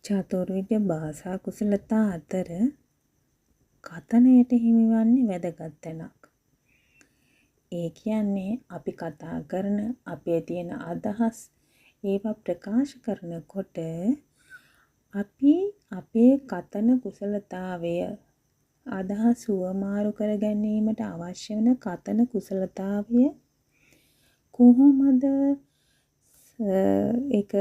චතුර්විධ භාෂා කුසලතා අතර කතනයට හිමිවන්නේ වැදගත් තැනක්. ඒ කියන්නේ අපි කතා කරන අපේ තියෙන අදහස් ඒවා ප්‍රකාශ කරනකොට අපි අපේ කතන කුසලතාවය අදහස් හුවමාරු කර ගැනීමට අවශ්‍ය වන කතන කුසලතාවය කොහොමද ඒක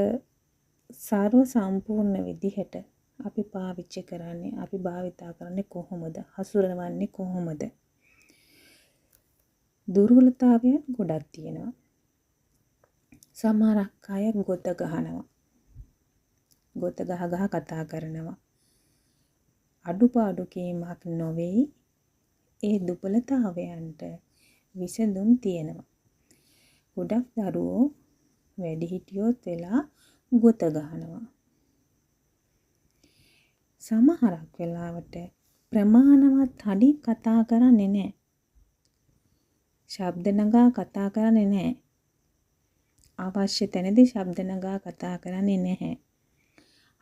සර්ව සම්පූර්ණ විදිහට අපි පාවිච්චි කරන්නේ, අපි භාවිතා කරන්නේ කොහොමද, හසුරවන්නේ කොහොමද? දුර්වලතාවයන් ගොඩක් තියෙනවා. සමහරක් අය ගොත ගහනවා. ගොත ගහ ගහ කතා කරනවා. අඩුපාඩු කීමක් නොවේයි. ඒ දුබලතාවයන්ට විසඳුම් තියෙනවා. ගොඩක් දරුවෝ වැඩිහිටියොත් වෙලා ගොත ගහනවා. සමහරක් වෙලාවට ප්‍රමාණවත් හඩින් කතා කරන්නේ නැහැ. ශබ්ද නගා කතා කරන්නේ නැහැ. අවශ්‍ය තැනදී ශබ්ද නගා කතා කරන්නේ නැහැ.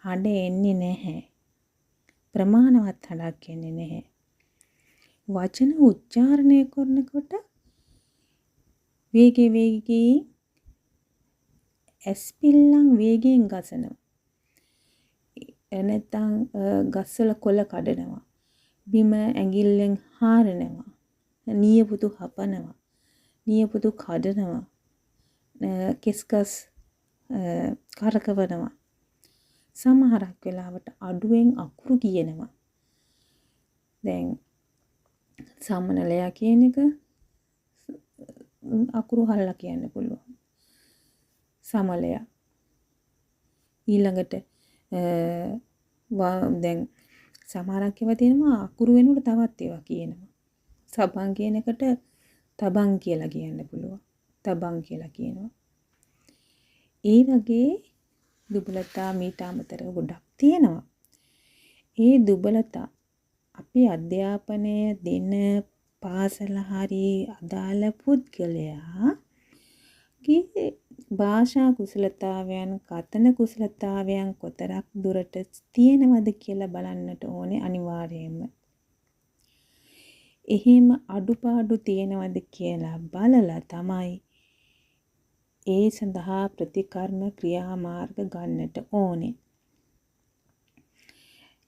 හඬ එන්නේ නැහැ. ප්‍රමාණවත් හඬක් එන්නේ නැහැ. වචන උච්චාරණය කරනකොට වේගය වේගයෙන් ඇස්පිල්ලම් වේගයෙන් ගසනවා. නැත්තම් ගස්වල කොළ කඩනවා. බිම ඇඟිල්ලෙන් හාරනවා. නියපොතු හපනවා. නියපොතු කඩනවා. කෙස්ගස් කරකවනවා. සමහරක් වෙලාවට අඩුවෙන් අකුරු කියනවා. දැන් සමනලයා කියන එක අකුරු හලලා කියන්න පුළුවන්. සමලයා. ඊළඟට දැන් සමහරක් ඒවා තියෙනවා අකුරු වෙනුවට තවත් ඒවා කියනවා. සබන් කියන එකට තබන් කියලා කියන්න පුළුවන්. තබන් කියලා කියනවා. ඒ වගේ දුබලතා මීට අමතරව ගොඩක් තියෙනවා. ඒ දුබලතා අපි අධ්‍යාපනය දෙන පාසල හරි අදාළ පුද්ගලයාගේ භාෂා කුසලතාවයන් කතන කුසලතාවයන් කොතරක් දුරට තියෙනවද කියලා බලන්නට ඕනේ අනිවාර්යයෙන්ම. එහෙම අඩුපාඩු තියෙනවද කියලා බලලා තමයි ඒ සඳහා ප්‍රතිකර්ම ක්‍රියාමාර්ග ගන්නට ඕනේ.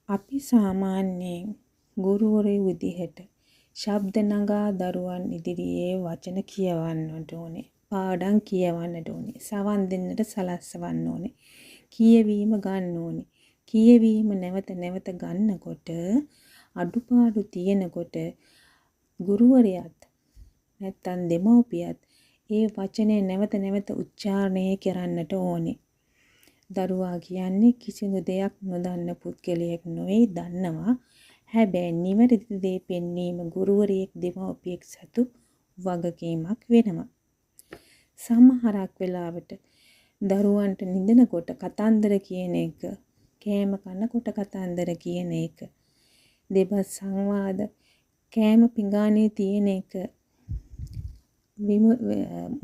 අපි සාමාන්‍යයෙන් ගුරුවරයෙකු විදිහට ශබ්ද නගා දරුවන් ඉදිරියේ වචන කියවන්නට ඕනේ. පාඩම් කියවන්නට ඕනේ. සවන් දෙන්නට සලස්වන්න ඕනේ. කියවීම ගන්න ඕනේ. කියවීම නැවත නැවත ගන්නකොට අඩුපාඩු තියෙනකොට ගුරුවරයාත් නැත්තම් දෙමව්පියත් ඒ වචනය නැවත නැවත උච්චාරණය කරන්නට ඕනේ. දරුවා කියන්නේ කිසිදු දෙයක් නොදන්න පුද්ගලයෙක් නොවේ, දන්නවා. හැබැයි නිවැරදි දේ පෙන්වීම ගුරුවරයෙක් දෙමව්පියෙක් සතු වගකීමක් වෙනවා. සමහරක් වෙලාවට දරුවන්ට නිදනකොට කතන්දර කියන එක, කෑම කනකොට කතන්දර කියන එක, දෙබස් සංවාද, කෑම පිඟානේ තියෙන එක,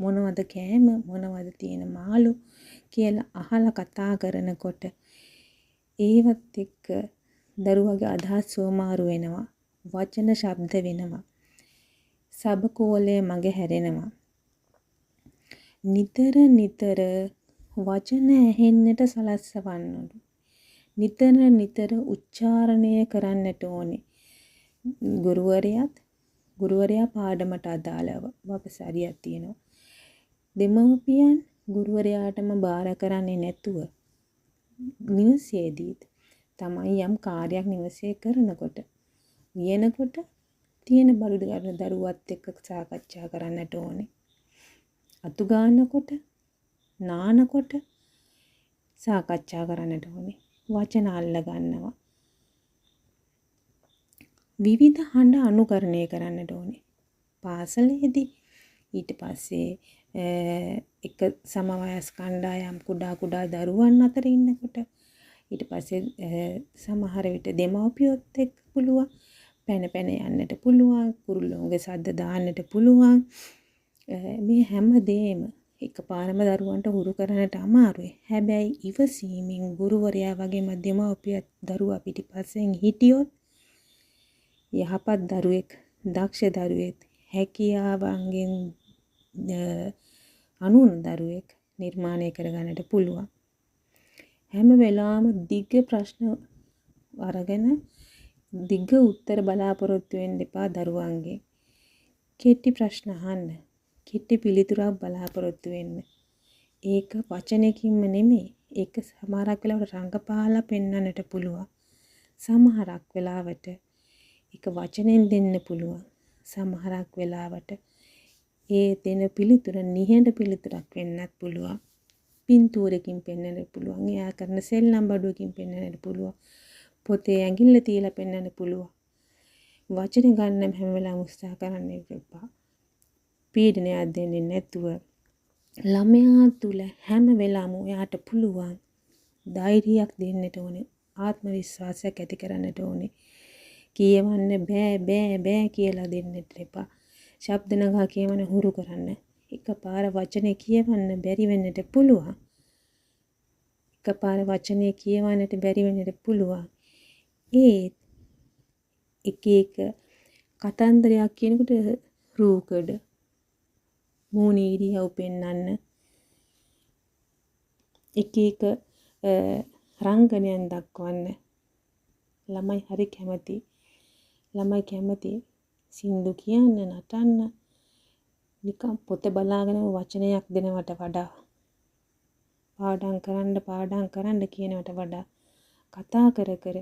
මොනවද කෑම මොනවද තියෙන මාළු කියලා අහලා කතා කරනකොට ඒවත් එක්ක දරුවගේ අදහස් හුවමාරු වෙනවා. වචන ශබ්ද වෙනවා. සබකෝලය මග හැරෙනවා. නිතර නිතර වචන ඇහෙන්නට සලස්වන්න ඕනේ. නිතර නිතර උච්චාරණය කරන්නට ඕනේ. ගුරුවරයා පාඩමට අදාළව වපසරියක් තියෙනවා. දෙමව්පියන් ගුරුවරයාටම බාර කරන්නේ නැතුව නිවසේදීත් තමයි යම් කාර්යයක් නිවසේ කරනකොට වියනකොට තියෙන බඩු ගන්න දරුවත් එක්ක සාකච්ඡා කරන්නට ඕනේ. අතු ගන්නකොට නානකොට සාකච්ඡා කරන්නට ඕනේ. වචන අල්ල ගන්නවා. විවිධ හඬ අනුකරණය කරන්නට ඕනේ. පාසලේදී ඊට පස්සේ එක සමවයස් කණ්ඩායම් කුඩා කුඩා දරුවන් අතර ඉන්නකොට ඊට පස්සේ සමහර විට දෙමව්පියොත් එක්ක පුළුවන් පැන පැන යන්නට පුළුවන්, කුරුල්ලෝගේ සද්ද දාන්නට පුළුවන්. මේ හැම දෙයක්ම එකපාරම දරුවන්ට හුරු කරන්නට අමාරුයි. හැබැයි ඉවසීමෙන් ගුරුවරයා වගේම දෙමව්පියත් දරුවා පිටිපස්සෙන් හිටියොත් යහපත් දරුවෙක්, දක්ෂ දරුවෙක්, හැකියාවන්ගෙන් අනුන දරුවෙක් නිර්මාණය කරගන්නට පුළුවන්. හැම වෙලාවම දිග ප්‍රශ්න අරගෙන දිග උත්තර බලාපොරොත්තු වෙන්න එපා දරුවන්ගෙන්. කෙටි ප්‍රශ්න අහන්න. කෙටි පිළිතුරක් බලාපොරොත්තු වෙන්න. ඒක වචනයකින්ම නෙමෙයි. ඒක සමහරක් වෙලාවට රංගපාලා පෙන්වන්නට පුළුවන්. සමහරක් වෙලාවට ඒක වචනෙන් දෙන්න පුළුවන්. සමහරක් වෙලාවට ඒ දෙන පිළිතුර නිහඬ පිළිතුරක් වෙන්නත් පුළුවන්. පින්තූරකින් පෙන්වන්නට පුළුවන්. එයා කරන සෙල්ලම් බඩුවකින් පෙන්වන්නට පුළුවන්. පොතේ ඇඟිල්ල තියලා පෙන්වන්න පුළුවන්. වචන ගන්න හැම වෙලාවෙම උත්සාහ කරන්න එපා. පීඩනයක් දෙන්නේ නැතුව ළමයා තුල හැම වෙලාවම ඔයාට පුළුවන් ධෛර්යයක් දෙන්නට ඕනේ. ආත්ම විශ්වාසයක් ඇති කරන්නට ඕනේ. කියවන්න බෑ බෑ බෑ කියලා දෙන්නට එපා. ශබ්ද නගා කියවන හුරු කරන්න. එකපාර වචනේ කියවන්න බැරි වෙන්නට පුළුවන්. එකපාර වචනේ කියවන්නට බැරි වෙන්නට පුළුවන්. ඒත් එක එක කතන්දරයක් කියනකොට රූකඩ මූණ ඉරියව් පෙන්වන්න, එක එක රංගනයන් දක්වන්න ළමයි හරි කැමති. ළමයි කැමති සින්දු කියන්න, නටන්න. නිකන් පොත බලාගෙනම වචනයක් දෙනවට වඩා, පාඩම් කරන්න පාඩම් කරන්න කියනවට වඩා කතා කර කර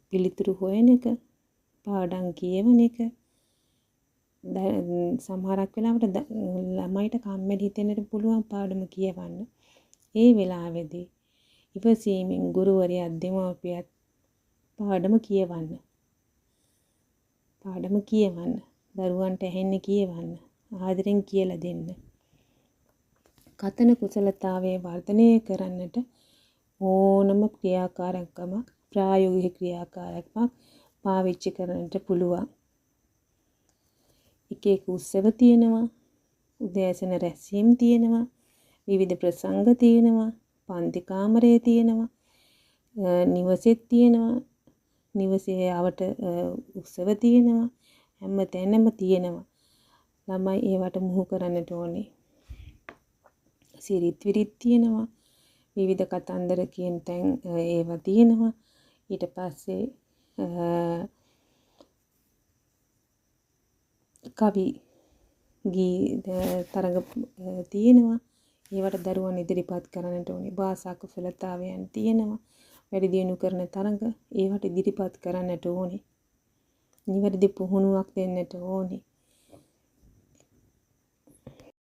පිළිතුරු හොයන එක, පාඩම් කියවන එක සමහරක් වෙලාවට ළමයිට කම්මැලි හිතෙන්නට පුළුවන් පාඩම කියවන්න. ඒ වෙලාවේදී ඉවසීමෙන් ගුරුවරයාත් දෙමව්පියත් පාඩම කියවන්න. පාඩම කියවන්න. දරුවන්ට ඇහෙන්නේ කියවන්න. ආදරෙන් කියලා දෙන්න. කතන කුසලතාවය වර්ධනය කරන්නට ඕනම ක්‍රියාකාරකමක්, ප්‍රායෝගික ක්‍රියාකාරකමක් පාවිච්චි කරන්නට පුළුවන්. එක එක උත්සව තියෙනවා, උදෑසන රැස්වීම් තියෙනවා, විවිධ ප්‍රසංග තියෙනවා, පන්ති කාමරේ තියෙනවා, නිවසෙත් තියෙනවා, නිවසේ අවට උත්සව තියෙනවා, හැම තැනම තියෙනවා. ළමයි ඒවට මුහු කරන්නට ඕනේ. සිරිත් විරිත් තියෙනවා, විවිධ කතන්දර කියන තැන් ඒවා තියෙනවා. ඊට පස්සේ කවි ගී තරඟ තියෙනවා. ඒවට දරුවන් ඉදිරිපත් කරන්නට ඕනේ. භාෂා කුසලතාවයන් තියෙනවා. වැඩි දියුණු කරන තරඟ ඒවට ඉදිරිපත් කරන්නට ඕනේ. නිවැරදි පුහුණුවක් දෙන්නට ඕනේ.